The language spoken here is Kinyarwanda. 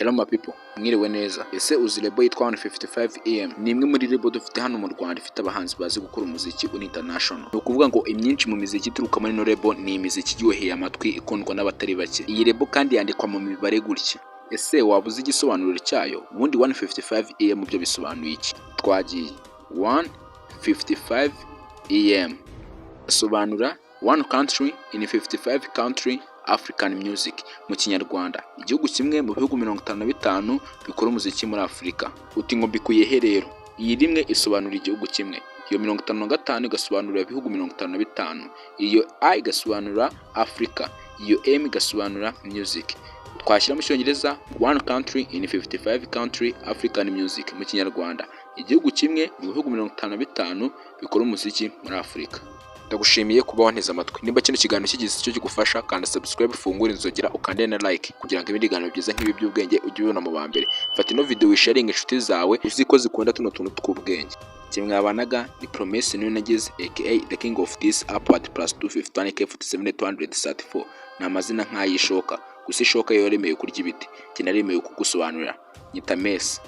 Hello my people, mwiriwe neza. Ese uzi label yitwa 155 AM? Ni imwe muri label dufite hano mu Rwanda ifite abahanzi bazi gukora umuziki uri international. Ni ukuvuga ngo imyinshi mu miziki ituruka muri ino label ni imiziki iryoheye amatwi, ikundwa n'abatari bake. Iyi label kandi yandikwa mu mibare gutya. Ese waba uzi igisobanuro cyayo? Ubundi 155 AM byo bisobanuye iki? Twagiye. 155 AM asobanura "One country in 55 country African music". Mu Kinyarwanda, igihugu kimwe mu bihugu 55 bikora umuziki muri Afurika. Uti ngo mbikuye he rero? Iyi rimwe isobanura igihugu kimwe, iyo 55 igasobanura ibihugu 55, iyo A igasobanura Africa, iyo M igasobanura music. Twashyira mu Cyongereza: "One country in 55 country African music". Mu Kinyarwanda, igihugu kimwe mu bihugu 55 bikora umuziki muri Afurika. Ndagushimiye kuba wanteze amatwi. Nimba kino kiganiro kigize icyo kigufasha, kanda subscribe, ufungure inzogera, ukande na like kugira ngo ibindi biganiro byiza nk'ibi by'ubwenge ujye ubibona mu ba mbere. Fata ino video wisharinge inshuti zawe uzi ko zikunda tuno tuntu tw'ubwenge. Kimwe mwabanaga ni Promesse niyo nagize, aka the king of this upward plus 251 k 47 234. Ni amazina nk'ay'ishoka, gusa ishoka yo yaremewe kurya ibiti, njye naremewe kugusobanurira. Nyita Mesi.